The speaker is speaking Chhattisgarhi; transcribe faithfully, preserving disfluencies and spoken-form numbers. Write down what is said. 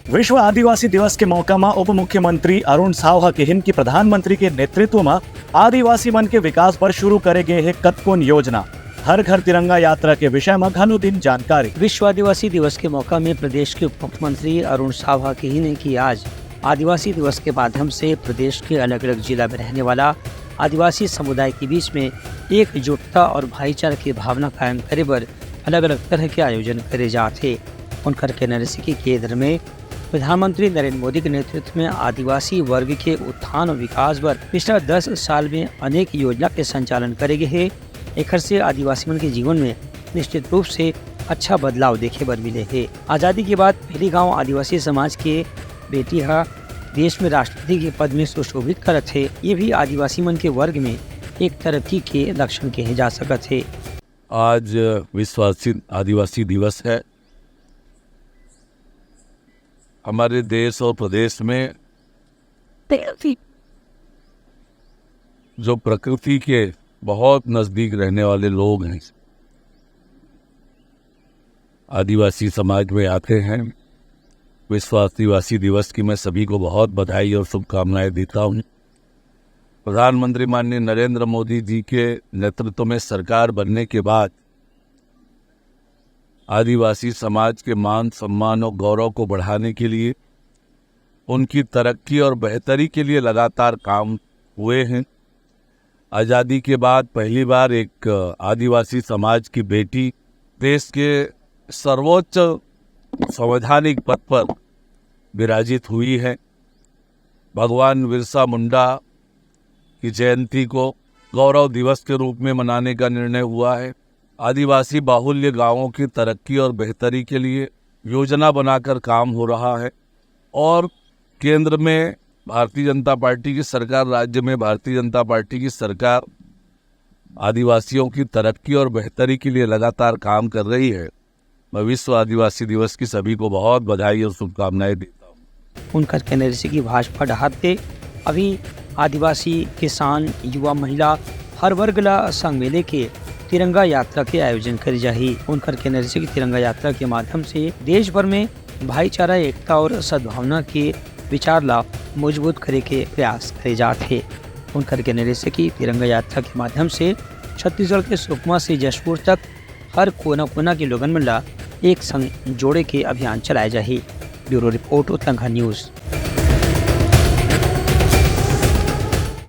विश्व आदिवासी दिवस के मौका म उप मुख्यमंत्री अरुण साव ह किहिन कि प्रधानमंत्री के नेतृत्व म आदिवासी मन के विकास बर शुरू करे गे हे कतकोन योजना। हर घर तिरंगा यात्रा के विषय म घलो दिन जानकारी। विश्व आदिवासी दिवस के मौका में प्रदेश के उप मुख्यमंत्री अरुण साव ह किहिन कि आज आदिवासी दिवस के माध्यम से प्रदेश के अलग-अलग जिला में रहने वाला आदिवासी समुदाय के बीच में एकजुटता और भाईचारा की भावना कायम करे बर अलग-अलग तरह के आयोजन करे जात हे। उनकर कहना रहिसे कि केंद्र में प्रधानमंत्री नरेंद्र मोदी के नेतृत्व में आदिवासी वर्ग के उत्थान और विकास बर पिछला दस साल में अनेक योजना के संचालन करे गे हे। एखर से आदिवासी मन के जीवन में निश्चित रूप से अच्छा बदलाव देखे बर मिले हे। आजादी के बाद पहली गांव आदिवासी समाज के बेटी ह देश में राष्ट्रपति के पद में सुशोभित करत हे। ये भी आदिवासी मन के वर्ग में एक तरक्की के लक्षण कहे जा सकत हे। आज विश्व आदिवासी दिवस है। हमारे देश और प्रदेश में जो प्रकृति के बहुत नजदीक रहने वाले लोग हैं, आदिवासी समाज में आते हैं। विश्व आदिवासी दिवस की मैं सभी को बहुत बधाई और शुभकामनाएं देता हूं। प्रधानमंत्री माननीय नरेंद्र मोदी जी के नेतृत्व में सरकार बनने के बाद आदिवासी समाज के मान सम्मान और गौरव को बढ़ाने के लिए, उनकी तरक्की और बेहतरी के लिए लगातार काम हुए हैं। आजादी के बाद पहली बार एक आदिवासी समाज की बेटी देश के सर्वोच्च संवैधानिक पद पर विराजित हुई है। भगवान बिरसा मुंडा की जयंती को गौरव दिवस के रूप में मनाने का निर्णय हुआ है। आदिवासी बाहुल्य गांवों की तरक्की और बेहतरी के लिए योजना बनाकर काम हो रहा है और केंद्र में भारतीय जनता पार्टी की सरकार, राज्य में भारतीय जनता पार्टी की सरकार आदिवासियों की तरक्की और बेहतरी के लिए लगातार काम कर रही है। मैं विश्व आदिवासी दिवस की सभी को बहुत बधाई और शुभकामनाएं देता हूँ। उनकर कहना रहिसे कि भाजपा डहार ले अभी आदिवासी, किसान, युवा, महिला हर वर्ग ला संग में लेके तिरंगा यात्रा के आयोजन करे जाही। उनकर कहना रहिसे कि तिरंगा यात्रा के माध्यम से देश भर में भाईचारा, एकता और सद्भावना के विचार ला मजबूत करे के प्रयास करे जात हे। उनकर कहना रहिसे कि तिरंगा यात्रा के माध्यम से छत्तीसगढ़ के सुकमा से जशपुर तक हर कोना-कोना के लोगन मन ला एक संग जोड़े के अभियान चलाए जाही। ब्यूरो रिपोर्ट, उतलंघा न्यूज़।